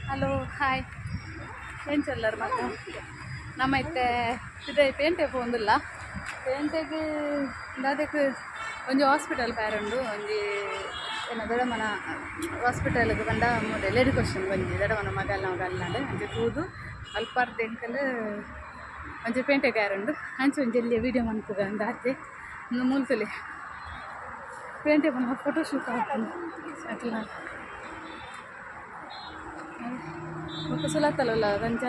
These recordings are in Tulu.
ಹಲೋ ಹಾಯ್, ಎಂಚೊಲ್ಲರ್ ಮಾತ? ನಮ್ಮ ಇತ್ತೆ ಇದೇ ಪೇಂಟೆ ಪೋಂದುಲ್ಲ. ಪೇಂಟೆಗ್ ದಾದೆಕ್ ಒಂಜಿ ಹಾಸ್ಪಿಟಲ್ ಪೇರುಂಡು. ಒಂಜಿ ಏನ ದೊಡಮನ ಹಾಸ್ಪಿಟಲ್ಗ್ ಪಂಡ ಲೇಡಿ ಕ್ವಶನ್ ಒಂಜಿ ದೊಡಮನ ಮಗಲ್ನ ಮಗಲ್ನಾಂಡ್ ಅಂಚ ತೂದು ಅಲ್ಪರ್ದ್ ಎಂಕಲ್ ಒಂಜಿ ಪೇಂಟೆ ಉಂಡು. ಅಂಚ ಒಂಜಿ ಎಲ್ಯ ವೀಡಿಯೋ ಮನ್ಪುಗ ಅಂದ್ ಉಂದು ಮೂಲು ತೂಲೆ ಪೇಂಟೆ ಪಂಡ ಫೋಟೋ ಶೂಟ್ ಆಪುಂಡು ಅಕಲ್ನ. ಬೊಕ ಸುಲತಲುಲ್ಲ ಅಂಚ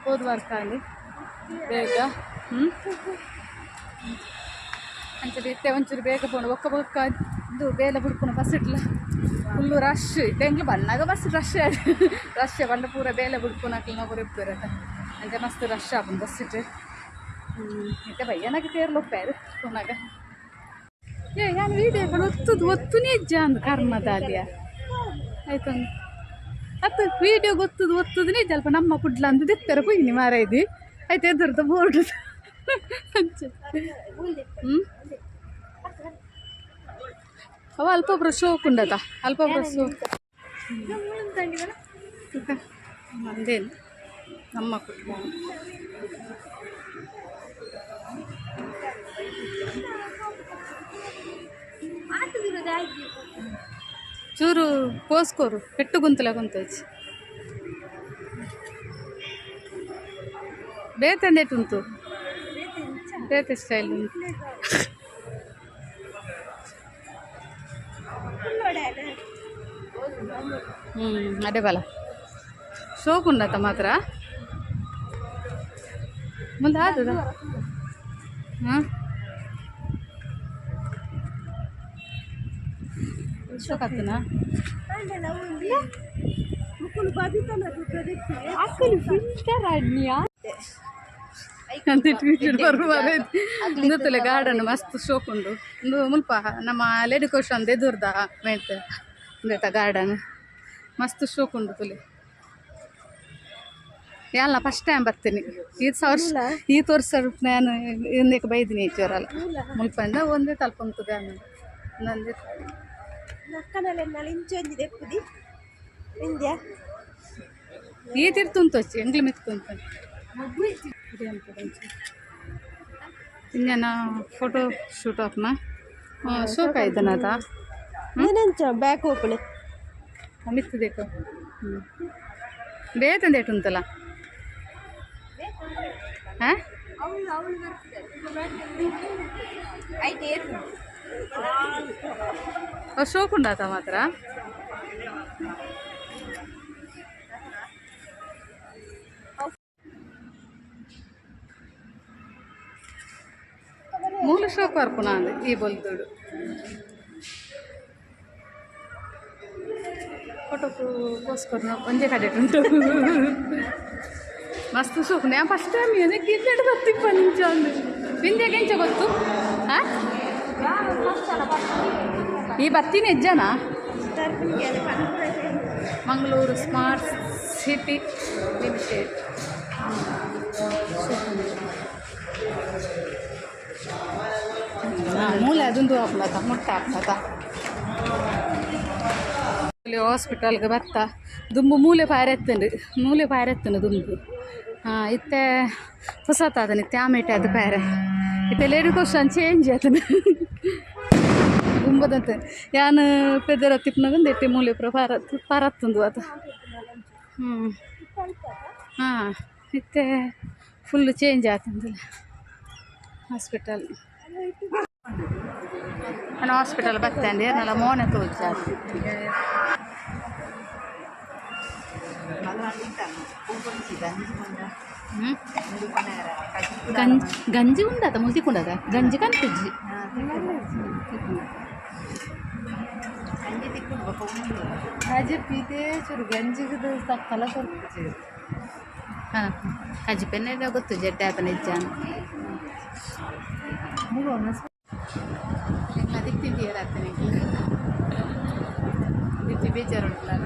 ಪೋದು ಬರ್ತಾಂಡ್ ಬೇಗ. ಅಂಚ ಇತ್ತೆ ಒಂಚೂರು ಬೇಗ ಪೋಂಡು. ಬೊಕ್ಕ ಬೊಕ್ಕ ಇದು ಬೇಲೆ ಬುಡ್ಪುನ ಬಸ್ ಇಟ್ಲ ಫುಲ್ಲು ರಶ್. ಇತ್ತೆ ಎಂಕ್ಲು ಬನ್ನಗ ಬಸ್ ರಶ್ ರಶ್ ಪಂಡ ಪೂರ ಬೇಲೆ ಬುಡ್ಪುನಕ್ಲೆನ ಪೂರ ಇಪ್ಪುವೆರತ್ತ. ಅಂಚ ಮಸ್ತ್ ರಶ್ ಆಪುಂಡು ಬಸ್ ಇಟ್ಟು. ಇತ್ತೆ ಬಯ್ಯನಾಗ ತೇರ್ಲ ಉಪ್ಪೇರು ಪೋನಾಗ. ಏ ಯಾನ್ ವೀಡಿಯೋ ಒತ್ತುದು ಒತ್ತುನೇ ಇಜ್ಜ ಅಂದ್ ಕರ್ಮದಾಲಿಯ ಆಯ್ತೊಂದು ಅತ್ತು ವೀಡಿಯೋ ಗೊತ್ತದು ಒತ್ತುದನೇ ಅಲ್ಪ ನಮ್ಮ ಕುಡ್ಲ ಅಂದ್ ದೆತ್ತೆರ ಪೋಯಿನಿ ಮಾರಾಯ್ದಿ. ಆಯ್ತು ಎದುರ್ದ ಬೋರ್ಡ್ ಅಂಚ. ಅವ ಅಲ್ಪ ಒಬ್ರು ಶೋಕ್ ಉಂಡತ, ಅಲ್ಪ ಒಬ್ರು ಶೋಕ್ ಮಂದೇನು ನಮ್ಮ ಕುಟುಂಬ. ಚೂರು ಪೋಸ್ಕೋರು ಪೆಟ್ಟು ಗುಂತಲ ಗುಂತೋಚಿ ಬೇತಂದೇಟು ಉಂಟು ಬೇತೆ ಸ್ಟೈಲ್ ಉಂಟು. ಅದೇ ಬಲ ಶೋಕ್ ಉಂಡತ ಮಾತ್ರ ಮುಂದೆ ಆದದ. ಹಾಂ ಶೋಕ್ ಆಗ್ತನಾ? ಉಂದುತ್ತಲೆ ಗಾರ್ಡನ್ ಮಸ್ತ್ ಶೋಕ್ ಉಂಡು. ಉಂದು ಮುಲ್ಪ ನಮ್ಮ ಲೇಡಿ ಕೋಶ್ ಅಂದ್ ಎದುರ್ದ ಮೇಟ್ ಉಂದೆತ ಗಾರ್ಡನ್ ಮಸ್ತ್ ಶೋಕ್ ಉಂಡು ತುಲೆ. ಯಾಲ್ನ ಫಸ್ಟ್ ಟೈಮ್ ಬರ್ತೀನಿ ಈ ವರ್ಷ ಈ ವರ್ಷ. ನಾನು ಇಂದಕ್ಕೆ ಬೈದಿನಿ ಹೆಚ್ಚುವರಲ್ಲ ಮುಲ್ಪಂಡ ಒಂದೇ ತಲ್ಪ ಉಂತುದೆ ಒಂದೊಂದೇ. ಈ ತಿರ್ತು ಉಂತೊಚ್ಚಿ ಎಂಗ್ಲು ಮಿತ್ತು ಉಂಟು. ಇಂಜನ ಫೋಟೋ ಶೂಟ್ ಆಪ್ನ ಶೋಕ್ ಆಯ್ತನದ. ನೆನಂಚ ಬ್ಯಾಕ್ ಓಪನ್ ಮಿತ್ತು ದೇಕು ಬೇತಂದೇಟು ಉಂತಲ್ಲ. ಹಾಂ ಶೋಕ್ ಉಂಡಾತ ಮಾತ್ರ. ಮೂಲ ಶೋಕ್ ಬರ್ಪುನ ಅಂದ್ ಈ ಬೊಲ್ದುಡು ಫೋಟೋ ಪೋಸ್ಕೊರ್ನ ಒಂಜೆ ಕಡೆ ಉಂಟು ಮಸ್ತ್ ಶೋಕ್. ನಾನು ಫಸ್ಟ್ ಟೈಮ್ ಏನಕ್ಕೆ ಕಿನ್ನಡ ಗೊತ್ತಿಪ್ಪ ನಿಂಚ ಅಂದು ವಿಂದ್ಯಕ್ಕೆ ಎಂಚ ಗೊತ್ತು. ಹಾಂ ಈ ಬತ್ತಿನ ಹೆಜ್ಜನ ಮಂಗಳೂರು ಸ್ಮಾರ್ಟ್ ಸಿಟಿ ಲಿಮಿಟೆಡ್. ಮೂಲೆ ಅದೊಂದು ಹಾಕ್ಲತ್ತ ಮುಟ್ಟ ಹಾಕ್ಲತ್ತ. ಇಲ್ಲಿ ಹಾಸ್ಪಿಟಲ್ಗೆ ಬತ್ತ ದುಂಬು ಮೂಲೆ ಪಾರೆತ್ತುಂಡು, ಮೂಲೆ ಪಾರೆತ್ತುಂಡು ದುಂಬು. ಹಾಂ ಇತ್ತೆ ಹೊಸತಾದನ ಇತ್ತೆ ಆಮೇಟೆ ಅದು ಪ್ಯಾರೆ ಇತ್ತೆ ಲೇಡಿ ಕ್ವಶನ್ ಚೇಂಜ್ ಆತನ ದುಂಬದಂತೆ. ಯಾನ್ ಪೆದರ ತಿಪ್ಪನಾಗ ಎತ್ತೆ ಮೂಲೆ ಪೂರ ಪಾರತ್ ಪಾರತ್ತುಂದು ಆತ. ಹಾಂ ಇತ್ತೆ ಫುಲ್ ಚೇಂಜ್ ಆತಂದಿಲ್ಲ ಹಾಸ್ಪಿಟಲ್. ನಾನು ಹಾಸ್ಪಿಟಲ್ ಬತ್ತಂಡೆ ಏರ್ನಲ್ಲ ಮೋನೆ ತೋಜ. ಗಂಜಿ ಗಂಜಿ ಉಂಡಾತ ಮುಲ್ತಿಕೊಂಡದ ಗಂಜಿ ಕನ್ಪಿಜ್ಜಿ. ಕಜಿ ಚೂರು ಗಂಜಿಗದು ತಕ್ಕಲ ಕೊರ್ಪುಜಿ. ಹಾಂ ಕಜ್ಜಿ ಪೆನ್ನೆ ಗೊತ್ತು ಜಡ್ಡೆ ಆತನ ಇಜ್ಜಾನ ದಿತ್ತಿ ಬಿಯರ್ ಆಗ್ತಾನೆ ದಿತ್ತಿ ಬೇಜಾರು ಉಂಟಲ್ಲ.